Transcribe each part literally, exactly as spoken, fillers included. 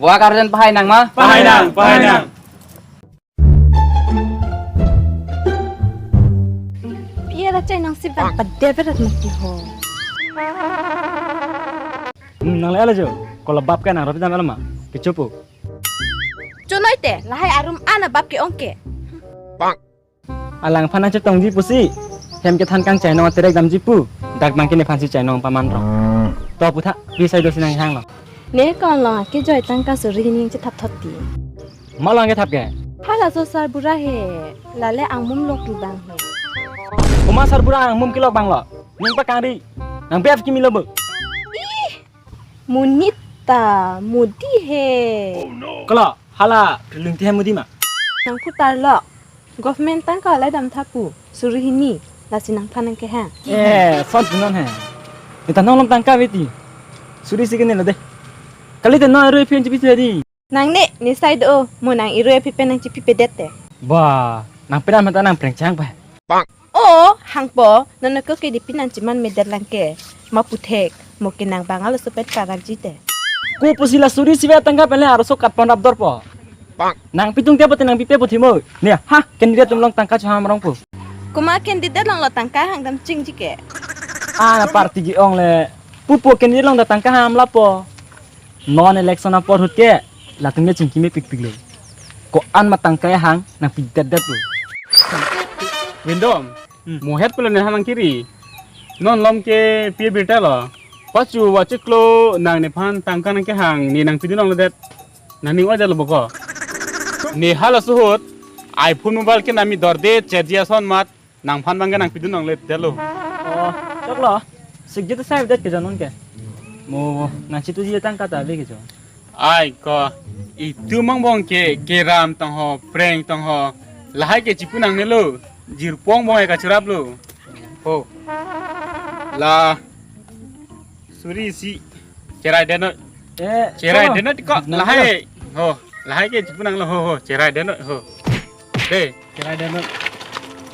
Bo-ak arjan pahai nang ma? Pahai nang, pahai nang. Pi-e ra chai nang si bang padever mati ho. Hmm, nang le ala jo. Kola bap ke nang rapi dam ala ma. Kechopo. Chonoi te, lahai arum ana bap ke ong ke. Alangphan nangchetongji pusi, hem kethan kangchainong aterek damji pu, dak bang ke nephan si chainong paman rong. To putha, pi sai do si nanghanglo. Ne ko along akejoi tangka suri hini chethap thot ti. Ma along kethap ke? Hala so sarbura he, lale angmum lok ru bang he. Komat sarbura angmum kelok banglo, ning pakangri, nang bep kimi lo bo. Ih! Monit ta, modi he. Kolo, hala, lungti he modi ma. Nang putar lo. Government tangka lai dam thapu, suri hini, lasi nangphan nangkehang. Eh, son punon he. Ita nong lom tangka beti. Suri si kene lo de. Kali te no eru ipin chipi di. Nang ne, ne sai do, mo nang eru ipin pen nang chipi pedet te. Ba, nang pera mata nang prengchang pa. O, hangpo, nono ko ke dipin nang chiman medet lang ke. Ma puthek, mo ke nang bangal so pen karakji te. Ko pusi la suri sive tangka pen le arloso katpon rap dorpo. Nang pitung te pote nang pipe pothi mo. Ne, ha, candidate atum along tangka cheham rong po. Komat candidate along lo tangka hang dam chingji ke. Ana party ke-ong le. Pupo candidate along ta tangka ham lapo. Non election apor ahut ke, latum ke chingki mepikpik lo. Ko-an ma tangka hang nang pidet det lo. Windom, hmm, mohet pulo ne hanang kiri. Non lom ke pi birta lo. Pachu wachiklo nang nephan tangka nangkehang ne nang pidun ong lo det. Nang ning oja lo boko. Ne hala suhut iPhone mobile ke nami dorde chetji ason mat. Nangphan bang ke nang pidun ong le det lo. Oh, choklo. Sikji ta sai det ke jonon ke. Mo nang chituji tangka ta ave ke jo. Ai ko, itum angbong ke keram tong ho, preng tong ho. Lahai ke chipu nangne lo. Jirpo angbong ke kachirap lo. Ho. La suri si cherai denoi. Eh, cherai denoi ko, lahai. Ho, lahai ke chipu nanglo ho, ho, cherai denoi ho. De, cherai denoi.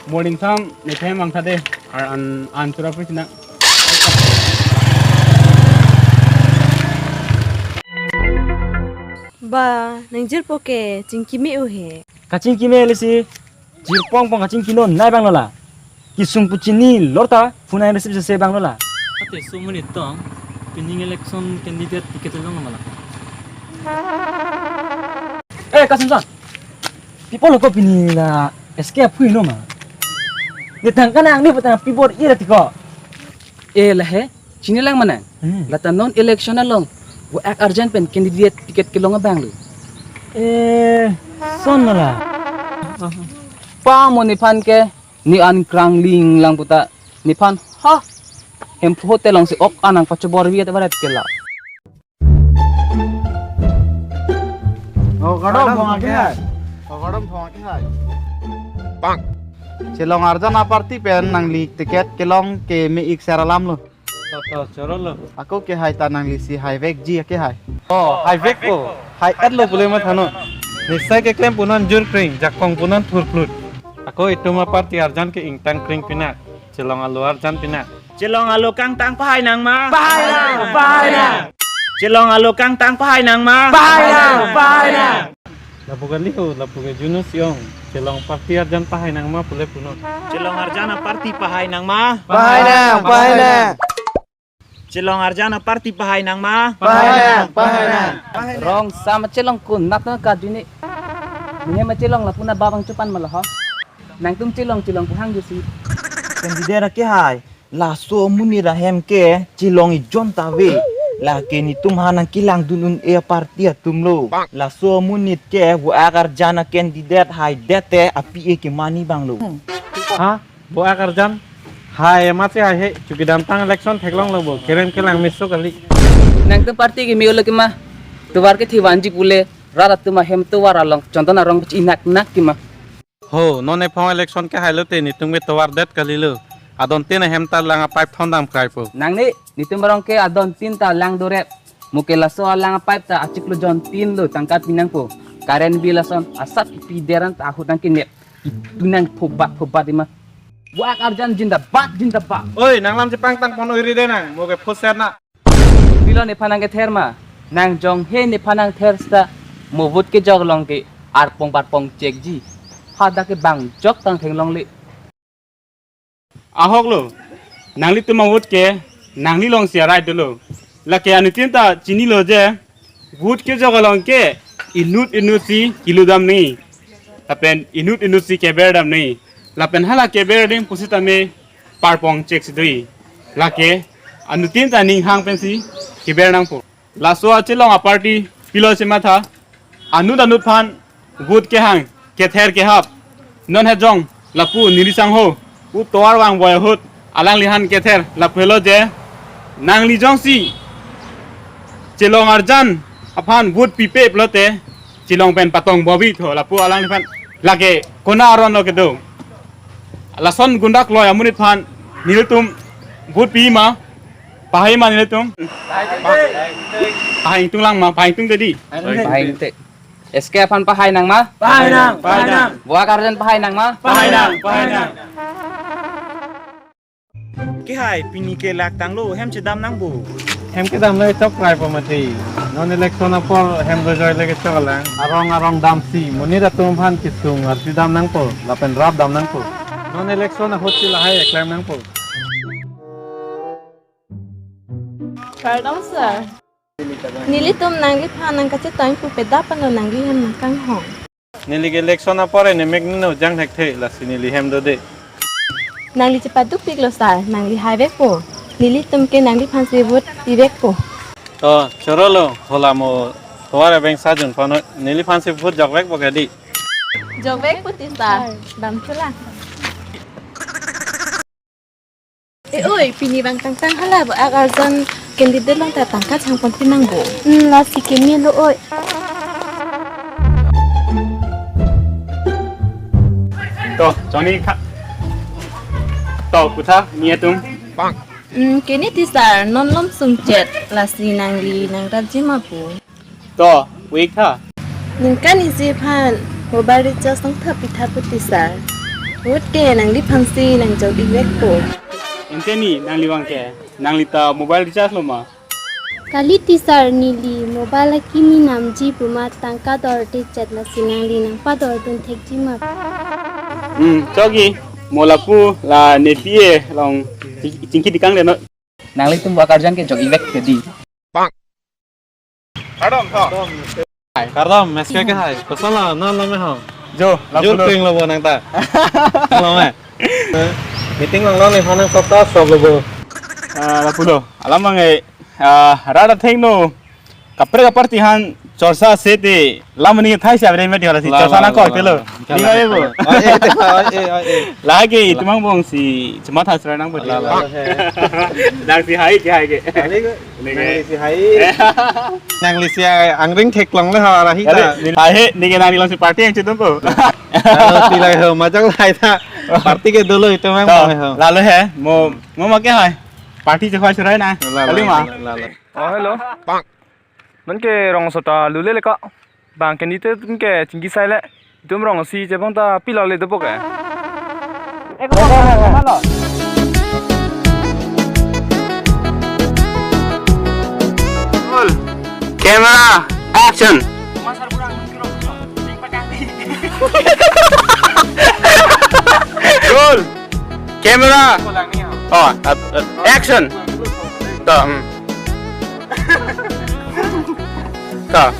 Morning sam, ne them angtha de. Ar an, an chura pui sina. Ba, nang jirpo ke chingki me-o he. Kachingki me le si. Jirpo angbong kachingki non nai bang lo la. Kisung pu chini lor ta phone ai receive se bang lo la. Ate so monit tong, pining election candidate ticket long ma la. Eh, Kasumson. People ko pini la S K aphui no ma. Ne tangka nang ne patang pibor ira tiko. Eh, lahai. Chini lang manang. Hmm. Lata non election along, bo-ak arjan pen candidate ticket kelong abang lo. Eh, son mala. Pa mo nephan ke, ne an krangling lang puta, nephan, ha, Hemphu hotel along si ok anang pachobor viet varet ke la. Oh, kadom thong ke hai. Oh, kadom thong ke hai. Bang. Chelong arjan aparty pen nangli ticket kelong ke me-ik ser alam lo. To, to, choro lo. Ako ke hai ta nangli si hai vekji ke hai. Oh, hai vek ko. Hai et lo pule ma thano. Nisai keklem punon jur kring, jakong punon thurplut. Ako itum aparty arjan ke ingtang kring pinak. Chelong alo arjan pinak. Chelong alo kangtang pahai nang ma? Pahai nang, pahai nang. Chelong alo kangtang pahai nang ma? Pahai nang, pahai nang. Lapu kali ho, lapu ke Junus Yong. Chelong party arjan pahai nang ma pule punon. Chelong arjan aparty pahai nang ma? Pahai nang, pahai nang. Chelong arjan aparty pahai nang ma? Pahai nang, pahai nang. Rong sama chelong kun nat na ka juni. Nihe ma chelong lapu na babang chupan ma lo ho. Nangtum chelong chelong pu hang jusi. Candidate ke hai. Laso amonit ahem ke chelong ijon ta ave. Lake netum ha nangkelang dun un-e aparty atum lo. Laso amonit ke bo-ak arjan a-candidate hai det te api e kemani bang lo. Ha? Bo-ak arjan? Hai, masi hai he. Chukidamtang election theklong lo bo. Kerem kelang meso kali. Nangtum party ke me-o lo ke ma. Tovar ke thivanji pule. Rat atum ahem tovar along. Chondon arong inak nak ke ma. Ho, non ephong election ke hai lo te netum ke tovar det kali lo. Adon tin ahem ta lang a-pipe thondam kraipo. Nangne, netum arong ke adon tin ta lang doret. Mo ke laso alang a-pipe ta achiklo jon tin lo tangka pinangpo. Current bill ason asap kipi deran ta ahut nangkenep. Itunang phobat phobat ima. Bo-ak arjan jindabad jindabad. Oi, nanglam chepangtang pon oi ri de nang. Mo ke phoset na. Pilo nephan nangkether ma. Nangjong he nephan nangther seta mo vote kejok along ke arpong parpong chekji. Hadak ke bang jok tang theklongle. Ahok lo, nanglitum a-vote ke nangli alongsi a-right dolo. Lake anuttin ta chinilo je, vote kejok along ke inut inutsi keludam nangji, lapen inut inutsi keberdam nangji. Lapen hala keber ding pusitame parpong chek si doji. Lake anuttin ta ninghang pensi keber nangpo. Laso achelong a-party pilo chematha, anut anut aphan vote kehang, kether kehap. Non hejong lapu neli sangho, pu tovar vangboi ahut alangliphan kether lapu helo je, nangli jongsi chelong arjan aphan vote pipe pulote chelong pen patong bobi tho, lapu alangliphan. Lake konat aron lo kedo. Lason gundak loi amonit aphan nelitum vote pi ma? Pahai ma nelitum? Pahai ingtung lang ma, pahai ingtung tadi. Pahai ingtung. S K aphan pahai nang ma? Pahai nang, pahai nang. Bo akarjan pahai nang ma? Pahai nang, pahai nang. Kehai, pini ke lak tanglo, hem chedam nangpo. Hem kedam le chok krai po mati. Non election apor hem dojoi le kechok alang. Arong arong damsi, monit atum aphan kesung arsi dam nangpo, lapen rap dam nangpo. Non election ahut si lahai keklem nangpo. Kardom sir. Nelitum nangliphan nangkachetong pu pedap anlo nangli hem nangkanghon. Neli ke election apor ne mek nino jang thekthe, lasi neli hem dode. Nangli chepadukpiklo sir, nangli haivekpo. Nelitum ke nangliphansi vote pivekpo. To, chorolo, hola mo tovar abeng sajun pano, neliphansi vote jokvekpo kedi. Jokvekpo ti sir, damchula. E oi, pini bang tangtang hala bo akarjan candidate along ta tangka changpon pinang bo. Hmm, lasi keme lo oi. To, Johnny kha. To, kutha, ni atum. Hmm, kene ti sir, non lom sungchet, lasi nangli nangrapji ma pu. To, wik tha. Ningkan isi aphan mobile recharge nangthap pitha pu ti sir. Vote ke nangliphansi nangjok-ik vekpo. Ante ni nangli bang ke, nangli ta mobile recharge lo ma? Kali ti sir, neli mobile akimi namji pu ma tangka dorde chet, lasi nangli nangpadordun thekji ma. Hmm, chogi, mo lapu la nepi e along chingki dikang le no. Nanglitum bo akarjan ke jok-ik vek kedi. Kardom, tho. Kardom, meske ke hai. Kosonlo, non lo me ho. Jo, lapu lo. Jur ping lo bo nang ta. Lo me. Meeting along non ne hanang sokta sok lo bo. Ah, lapu lo. Alam mang e, ah, rada thengno. Kaprek kaprek ti han chorsa sete. Lam ni thai si abre me di hala si. La, chorsa la, na la, kok la, telo. La. Ni ba e bo. Oh, eh, eh, oh, eh, oh, eh. Lake itum angbong si chematha sera nang bo. La, la, la, he. Nang si hai ke hai ke. Ani ko. Neli ke. Nangli si hai. Nangli si angring theklongle ha arahi ta. Kali, neli, hai he, neli ke nangli along si party nangchedunpo. Alo, tilai ho, majak lai ta. Party ke dolo itum angbong ho. Lalo he, mo, mo ma ke hai. Party chekhoi surai na. La, la, kali ma. La, la, la. Oh, hello. Non ke rong sota lule le ka. Bang ke nite tun ke chingki sai le. Itum rong si chebang ta pila le dopo ke. Roll. Camera, action. Roll. Camera. Oh, uh, uh, action. To, hmm. To.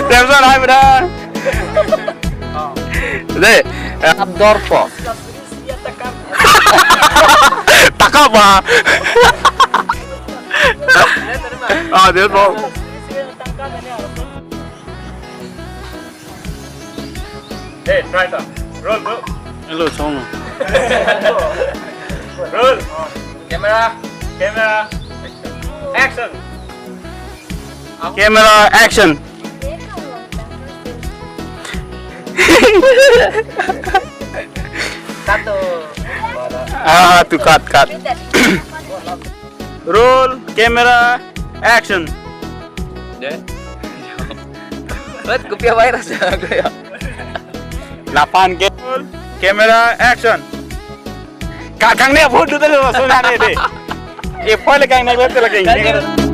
Samson, hai beda. Deh, eh, abdor po. Takap ba. Ah, dia po. Hey, try ta. Roll, bro. Hello, song. Roll. Camera. Camera. Action. Camera, action. Cut to. Ah, to cut, cut. Roll, camera, action. Deh. Buat kopi virus ya, aku ya. Lapan ke. Roll, camera, action. Ka kang ne vote dut lo so na ne de. E poi le kang ne vote lagi.